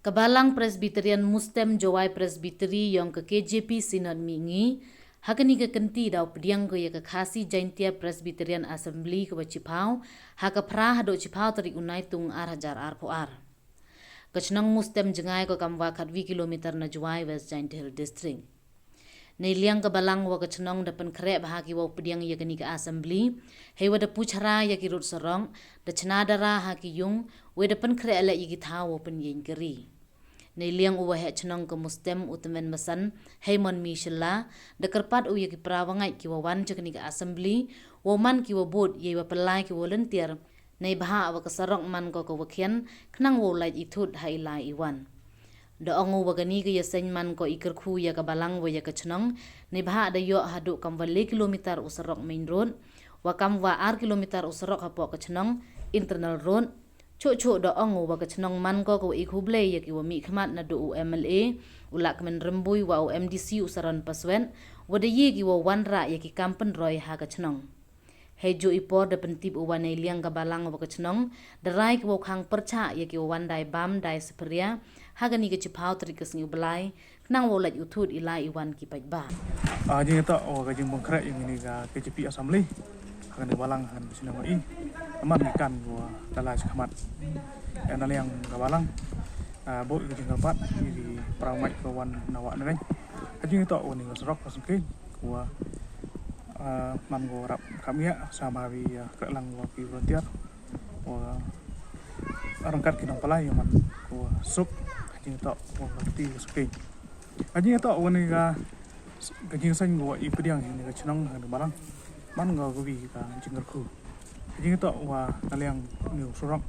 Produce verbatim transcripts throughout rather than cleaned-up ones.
Ka Balang Presbyterian Mustem Jowai Presbytery yong ka K J P Synod Mihngi, ha kani ka kynti daw pdiang ko ya ka Khasi Jaintia Presbyterian Assembly ka wa chiphaw, ha ka phra haduh chiphaw tarik u Naitung ar hajar arphaw ar. Ka chnong Mustem jngai ko kam wa khatwi kilometer na Jowai, West Jaintia Hills District. Neiliang ka Balang wa ka chnong da pynkhreh bha ki wow pdiang ya kani ka assembly, hei wa da puchara ya ki rud sarong, da chna dara ha ki yung, wei da pynkhreh leh ya ki thaw wow pynyeng kari. Neiliang u waheh chnong ka Mustem u Tymmen Basan, Heimon Mishila, da kyrpad u ya ki para wa ngait ki wa wan cha kani ka assembly, wow man ki wa bud, yei wa pynlai ki volunteer, neibhah wa ka sarok man ko ka wa khian, khnang wow lait i thut ha i lai i wan. Da ong u wa kani ka yaseñ man ko i kyrkhu ya ka Balang wa ya ka chnong, neibhah da yoh haduh kam wa le kilometer u sarok main road, wa kam wa ar kilometer u sarok hapoh ka chnong, internal road. Chuh chuh da ong u wa ka chnong man ko ka wa i khublei ya ki wa mih khmat naduh u M L A, u Lahkmen Rymbui wa u M D C u Saron Paswet, wa da ye ki wow wanrah ya ki kam pynroi ha ka chnong. Hei juh i por da pyntip u wa neiliang ka Balang wa ka chnong, da rai ki wow khang pyrchah ya ki wow wan dai bam dai spria, ha kani ka chiphaw tarik ka sngi u Blai, khnang wow lait u thut i lai i wan ki paidbah. Ah, jingtoh wa ka jingpynkhreh yong ini ka K J P Assembly, ha kani ka Balang ha kani ka chnong wa i, aman ki kan wa da lai chakhmat. Ya neiliang ka Balang, ah, booh ka jingkyrpad ya ki para wa ngait ka wan na wa na neng. Ha jingtoh wa ini ka sarok ka sngkhiñ, wa, ah, man ko rap kam ya, sa ma wi, ah, khreh lang wa ki volunteer, wa ryngkat ki nongpynlai ya man ko suk, ha jingtoh wa ka kti ka sngkhiñ. Ha jingtoh wa ini ka, ka jingseng ko wa i pdiang ini ka chnong ha ka Balang, man ko ka wi ka jingkyrkhu. Ha jingtoh wa neiliang ini u sarok,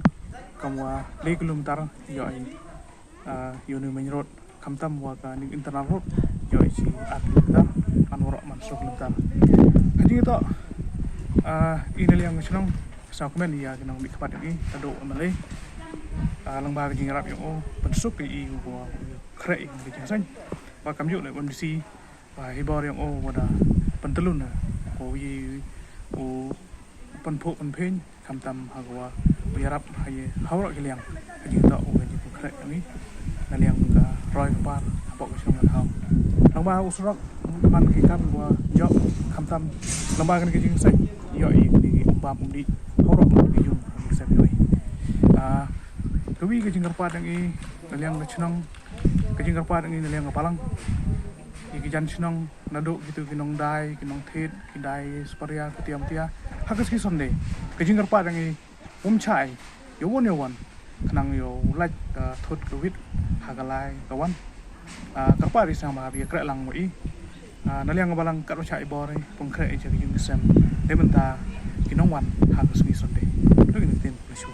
kam wa le kilometer yoh i, ah, yoh ini main road, khamtam wa kani internal road, yoh i chi ar kilometer, man waroh man soo kilometer. Ha jingtoh, ah, i neiliang ka chnong, sa kmen ya ki nongmih khmat yong i, haduh u M L A. Ah, lyngba ka jingrap yong o, pynsuk i i wa khreh i ka jingseng. Wa kam juh leh wa M D C, wa hi bor yong o wa da pyntlun na, ko wi u pynphuh pynphiñ, khamtam ha ka wa u yarap ha i ha waroh ki liang, ha jingtoh wa ka jingpynkhreh yong i, neiliang ka roi ka par, hapoh ka chnong ka thaw. Lyngba u sarok, man ki kam wa jop, khamtam, lyngba kani ka jingseng, yoh i kani ki um bam um dih, ha waroh ki yung, ki sem yoh i. Ah, ka wi ka jingkyrpad yong i, neiliang ka chnong, ka jingkyrpad yong i, neiliang ka Balang, ya ki jan chnong, naduh kitu ki nongdai, ki nongthied, ki dai spria, ki tiam tia. Ha ka sngi Sunday, ka jingkyrpad yong i, um chah i, yow wan, yow wan, khnang yow lait ka thut ka wit, ha ka lai ka wan. Ah, kyrpad i sa ma wi khreh lang wa i. Ah, neiliang ka Balang kat wa chah i bor i, pynkhreh i cha ki yung ki sem, neibynta ki nongwan ha ka sngi Sunday. Lut i ktien, Bless you.